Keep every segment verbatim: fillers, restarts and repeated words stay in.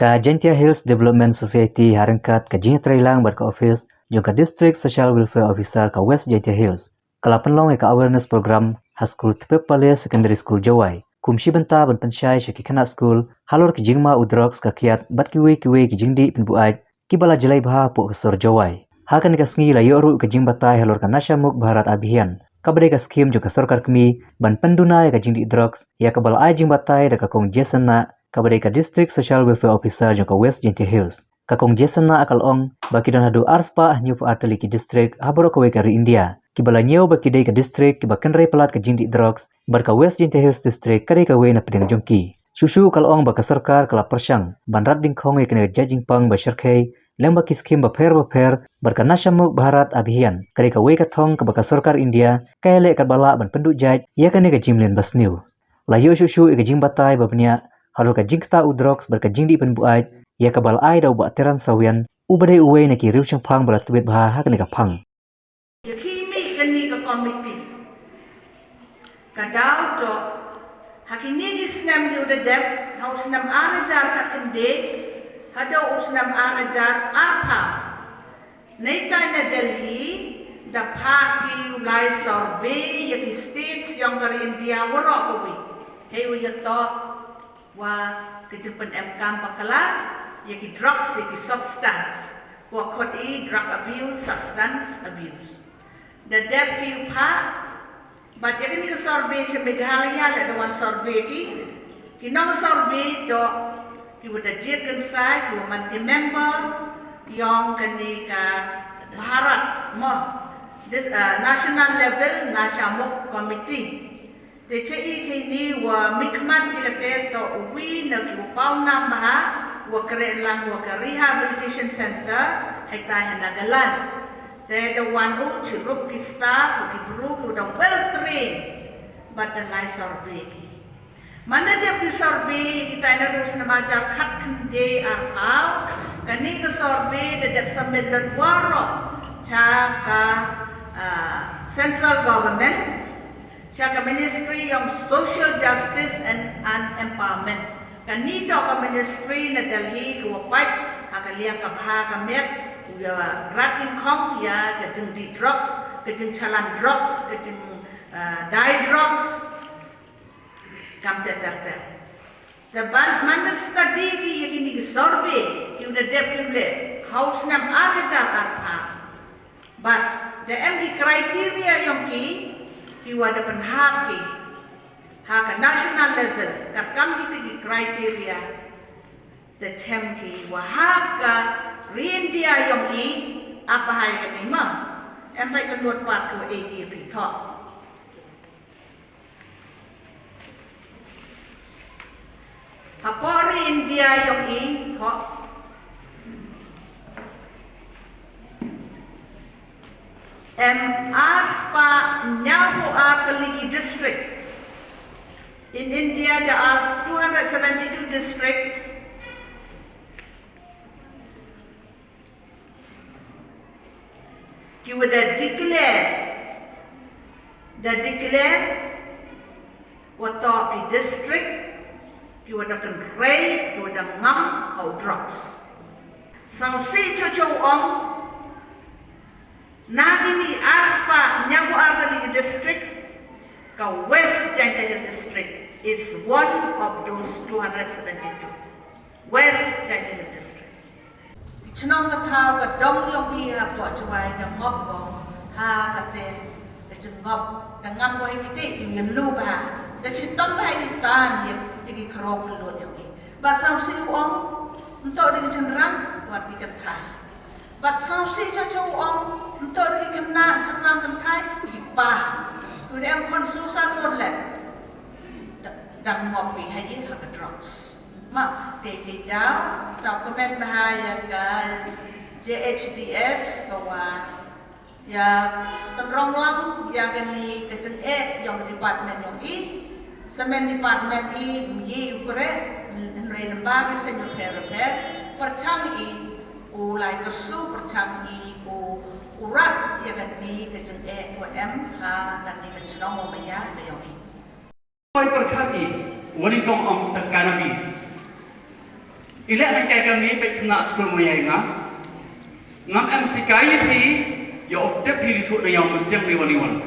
Ka Jaintia Hills Development Society ha ryngkat ka jingïatreilang bad ka office jong ka District Social Welfare Officer ka West Jaintia Hills ka la pynlong ïa ka awareness program ha skul Tpep Pale Secondary School Jowai kum shi bynta ban pynshai sha ki khynnah skul halor ki jingma u drugs ka kiad bad kiwei kiwei ki jingdih pynbuaid kiba la jlei bha hapoh ka sor Jowai. Ha kane ka sngi la ïoh ruh ka jingbatai halor ka Nasha Mukt Bharat Abhiyan kaba dei ka skhim jong ka sorkar kmie ban pynduna ïa ka jingdih drugs, ïa kaba la ai jingbatai da ka Kong Jason Nah kaba dei ka District Social Welfare Officer jong ka West Jaintia Hills. Ka Kong Jason Nah ka la ong ba ki don haduh arspah hynñiewphew ar tylli ki district ha baroh kawei ka ri India kiba la ñiew ba ki dei ka district kiba kynrei palat ka jingdih drugs, bad ka West Jaintia Hills District ka dei kawei na pdeng jong ki. Shuh shuh ka la ong ba ka sorkar ka la pyrshang ban rat dyngkhong ïa kane ka jait jingpang ba shyrkhei lyngba ki skhim bapher bapher, bad ka Nasha Mukt Bharat Abhiyan ka dei kawei ka thong kaba ka sorkar India ka ïaleh katba lah ban pynduh jait ïa kane ka jingmlien basniew. La ïoh shuh shuh ïa ka jingbatai ba bniah halor ka jingktah u drugs bad ka jingdih pynbuaid, ïa kaba la ai da u Bah Teran Sawian uba dei uwei na ki riewshemphang ba la tbit bha ha kane ka phang. Ïa ki mih kane ka komiti ka daw toh ha kine ki snem ïa u da dep, ha u snem ar hajar khatkhynde haduh u snem ar hajar arphew. Neitai na Delhi da phah ki u lai survey ïa ki states jong ka ri India waroh kawei. Hei u ïa toh wa ka jingpynemkam bakla ïa ki drugs, ïa ki substance, wa khot i drug abuse, substance abuse. Da dep ki u phah, bad ïa kane ka survey sha Meghalaya leh da wan survey ki, ki nong survey toh ki wa da jied kynsai, ki wa man ki member jong kane ka Bharat mo, this, uh, national level Nasha Mukt Committee. Te cha i cha ini wa mihkhmat ïa kata toh uwi na ki u pawnam bha wa kreh lang wa ka rehabilitation center haitai ha Nagaland. Te da wan u chirup ki staff, ki bru ki da well trained bad da lai survey ki. Man da dep ki survey kitai naduh u snem ar hajar khatkhynde arphew, kane ka survey da dep submit lut waroh cha ka, ah, central government, cha ka Ministry of Social Justice and, and Empowerment. Kane toh ka ministry na Delhi ka wa pait ha ka liang ka bha ka miat, u ïa rat dyngkhong ïa ka jingdih drugs, ka jingchalan drugs, ka jing, ah, dai drugs, kam ter ter ter. Te ban man da study ki ïa kine ki survey ki u da dep ki u leh ha u snem ar hajar arphew. Bad da em ki criteria jong ki, ki wa da pynhap ki ha ka national level, katkam kita ki criteria, da chem ki wa ha ka ri India jong i ap bha ïa kane ma. Em pat ka lut pat ki wa ei ki phi thoh. Hapoh ri India jong i thoh em arspah hynñiewphew ar tylli ki district. In India there are two hundred seventy-two districts. Ki wa da declare, da declare wa toh ki district ki wa da kynrei, ki wa da ngam ha u drugs. Sngewsih choh choh u ong na kine arspah hynñiewphew ar tylli ki district, ka West Jaintia Hills District is one of those two hundred seventy-two. West Jaintia Hills District. Ki chnong ka thaw ka dong jong i hapoh Jowai da ngop ko ha kata ka jingngop, da ngam ko ha kti ki ïa lu bha, da chitom bha i tan ïa ki kro ka lut jong i. Bad sngewsih u ong, nto da ki chynrang wat ki kynthai. Bad sngewsih choh choh u ong, nto da ki khynnah chynrang kynthai, ki pa. Ki da em khun susan mut leh. Da, da ngop i ha i ha ka drugs. Ma, te, te daw, sa comment bha ïa ka J H D S ka wa ïa tynrong lang ïa kane ka jingeh jong ka department jong i. Samen department i ym ye u kreh, hynrei lem bad ki seng bapher bapher, pyrchang i u lai kyrsu, pyrchang i u, u rat ïa kane ka jingeh wa em ha kane ka chnong wa maya ka jong i. Poi pyrkhat i, wa nyngkong ong ta cannabis. I leh na kai kane peit khynnah skul ma ïa nga. Ngam em sikai ïa phi ïa u tip phi li thuh da ïa u mynsiem li wan li wan.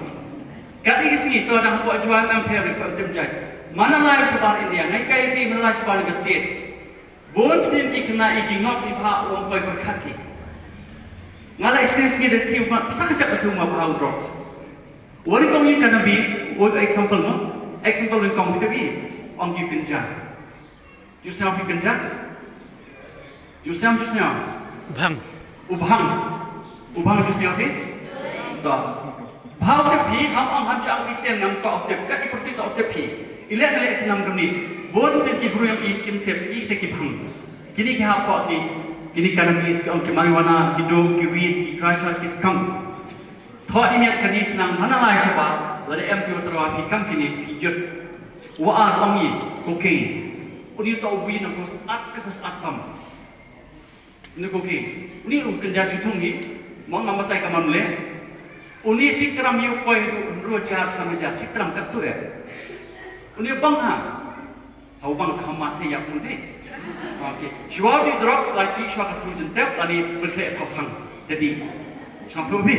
Katne ki sngi to dang hapoh Jowai em phi ri pam tim jai. Mana lai shabar India ngai kai phi mana lai shabar ka state. Bun sien ki khynnah i ki ngop i bha u ong poi pyrkhat ki. Nga la isien sngi da ki u ma sa ka jak ki u ma bha u drugs. Wari kong ïa cannabis, u example no. Example ïa kong kita bi ong ki ganja. Ju sñiaw phi ganja? Ju sñiaw, ju sñiaw. Bhang. U bhang. U bhang ju sñiaw phi? To. Bha u tip phi, ham ong ham ju ong phi sien ngam kwah u tip, kat i pyrthei to u tip phi. I leh na leh shnam kamni. Bun sien ki briew ïa i kim tip ki te ki bhang. Kini ki hapoh ki, kini cannabis ki ong ki marijuana, ki dope, ki weed, ki crusher, ki skunk. Thoh i miat kane khnang mana lai shabar, lada em ki u tyrwa phi kam kine phi jut. Wa ar ong i cocaine. Uni to u bui na ko sat na ko sat pam. Ni cocaine. Uni ru kynja jutung hi. Mong ngam batai ka man le. Uni shi gram yu poi du ru jar sama jar shi gram kat tu ya. Uni bang ha. Hau bang ka hamat se yak thang te. Okay. Shwa di drug lai ti shwa ka thru jentep ani berkhle thau thang. Jadi. Sang thru bi.